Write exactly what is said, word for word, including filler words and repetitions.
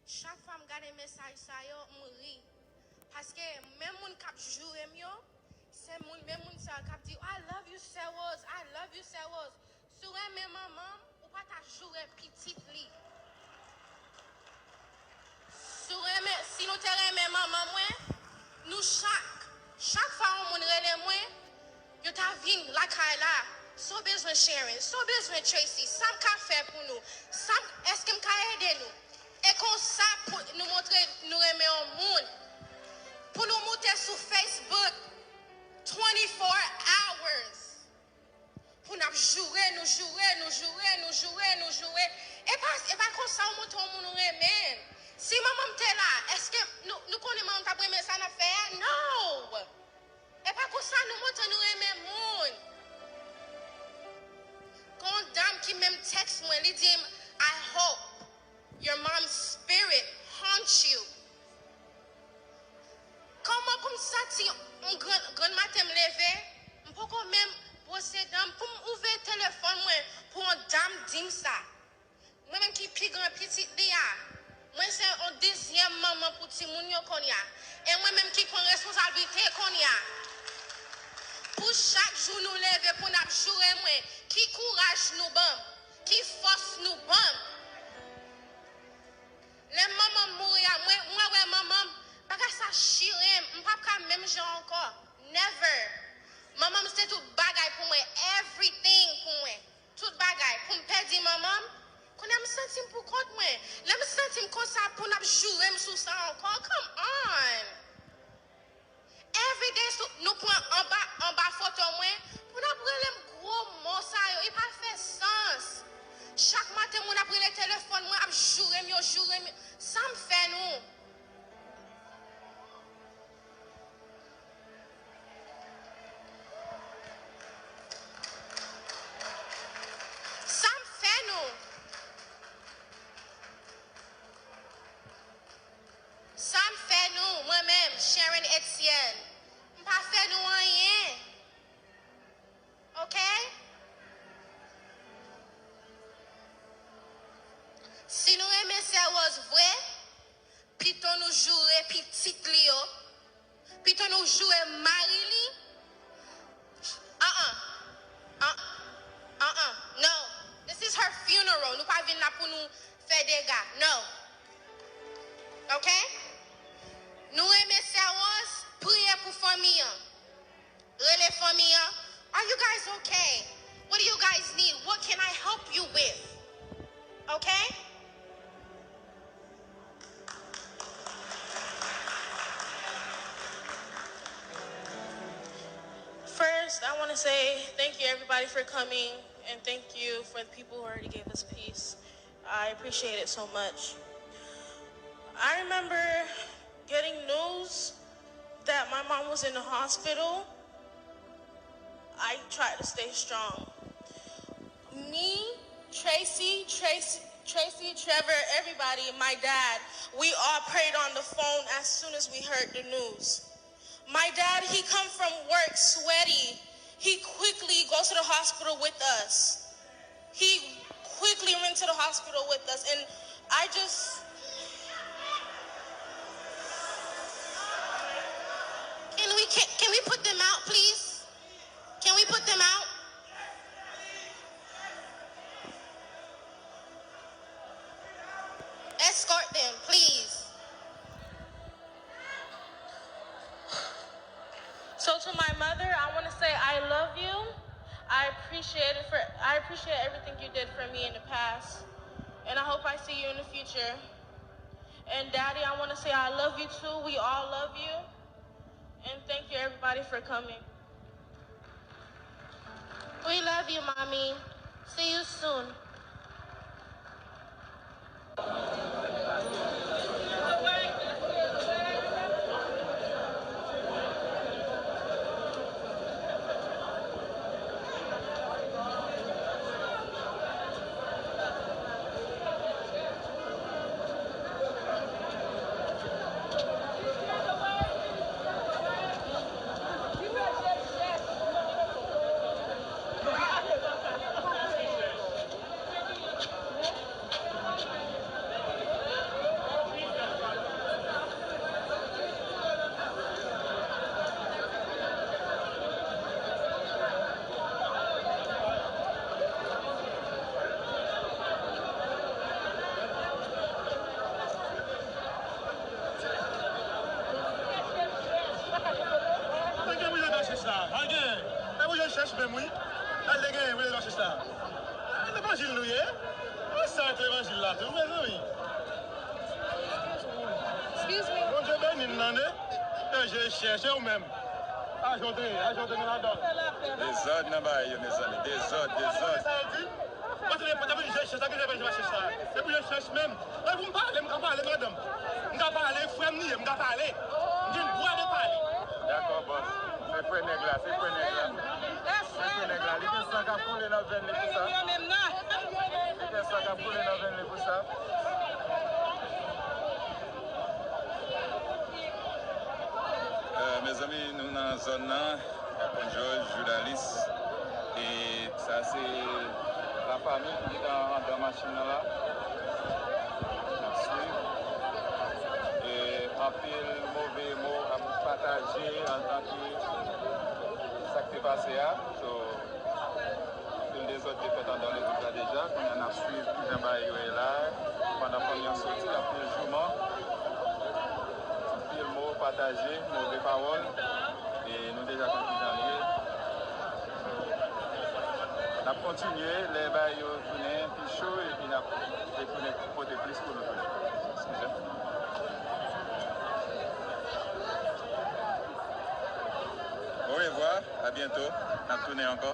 Chak fwa m gade mesaj sa yo, m ri. Paske menm moun k ap joure m yo, se moun, menm moun sa yo k ap di, "I love you, Sè Rose, I love you, Sè Rose." Si w renmen manman m, ou pa ta joure pitit li. Si w renmen, si nou te renmen manman mwen, nou chak, chak fwa yon moun rele mwen, yo ta vin lakay la. Sa w bezwen, Sharon? Sa w bezwen, Tracy? Sa m ka fè pou nou? Sa m, èske m ka ede nou? E konsa pou nou montre nou renmen yon moun. Pou nou moute sou Facebook twenty-four hours. Pou n ap joure nou, joure nou, joure nou, joure nou, joure. E pa, e pa konsa w montre yon moun ou renmen. Si manman m te la, èske nou, nou konnen manman m t ap renmen sa n ap fè a? No! E pa konsa nou montre nou renmen moun. Gon dam ki menm tèks mwen, li di m, "I hope your mom's spirit haunts you." Kòman pou m santi m gran, grann maten m leve, m poko menm bwose dan m, pou m ouvè telefòn mwen, pou yon dam di m sa. Mwen menm ki pi gran pitit li a, mwen se yon dezyèm manman pou timoun yo kounye a. E mwen menm ki pran responsablite kounye a. Pou chak jou nou leve pou n ap joure mwen, ki kouraj nou ban m, ki fòs nou ban m. Lè manman m mouri a, mwen, mwen wè manman m, bagay sa chire m, m p ap ka menm jan ankò. Never. Manman m se tout bagay pou mwen, everything pou mwen. Tout bagay. Pou m pèdi manman m, kounye a m santi m pou kont mwen. Lè m santi m konsa, pou n ap joure m sou sa ankò, come on. Everyday sou, nou pran anba, anba foto mwen, pou n ap rele m gwo mo sa yo, li pa fè sans. Chak maten, moun ap rele telefòn mwen, ap joure m, yo joure m. Sa m fè nou? Sa m fè nou? Sa m fè nou, mwen menm, Sharon Etienne, m pa fè nou anyen. Oke? Si nou renmen Sè Rose vre, pito nou joure pitit li yo, pito nou joure mari li. An-an. An-, an-an. No. This is her funeral. Nou pa vin la pou nou fè dega. No. Oke? Nou renmen Sè Rose, priye pou fanmi an. Rele fanmi an. Are you guys okay? What do you guys need? What can I help you with? Okay? First, I want to say thank you, everybody, for coming, and thank you for the people who already gave us peace. I appreciate it so much. I remember getting news that my mom was in the hospital. I tried to stay strong. Me, Tracy, Tracy, Tracy, Trevor, everybody, my dad, we all prayed on the phone as soon as we heard the news. My dad, he come from work sweaty. He quickly goes to the hospital with us. He quickly went to the hospital with us, and I just Can we, can, can we put them out, please? Can we put them out? Escort them, please. So to my mother, I want to say I love you. I appreciate it for I appreciate everything you did for me in the past, and I hope I see you in the future. And Daddy, I want to say I love you too. We all love you. And thank you, everybody, for coming. We love you, Mommy. See you soon. Menm wi. Al te genyen pou levanjil la. Levanjil nou ye. An sa ak levanjil la tou, mezanmi. Excuse me. Bondye beni n nan, ne. Bondye chèche ou menm. Ajonte, ajonte nou ladan. Dezòd nan bagay yo, mezanmi. Dezòd, dezòd. Sa yo di. Mwen te depoze mwen jèch sa ki leve jwa chèch sa. Se pou jèch chèch menm. Lè pou m pale, m ka pale, madanm. M ka pale, frè m li ye, m ka pale. M gen dwa de pale. Dakò, bòs. Se frè nèg la, se frè nèg la. Se frè nèg la. Li gen san k ap koule nan venn li pou sa. Li gen san k ap koule nan venn li pou sa. Mezanmi, nou nan zòn nan. Pon Jòj, Joudalis. E sa se lafanmi ki gentan anndan machin nan la. N ap swiv. E anpil move mo ap pataje antanke sa k te pase a. So, anpil dezòd te fèt anndan legliz la deja. Kounye a n ap swiv kijan bagay yo ye la. Pandan fanmi an soti, l ap fè jouman. Anpil mo pataje, move pawòl. E nou deja konn kijan l ye. N ap kontinye, lè bagay yo tounen pi cho, epi n ap retounen pote plis pou nou toujou. Eskize m. Orevwa, a byento. N ap tounen ankò.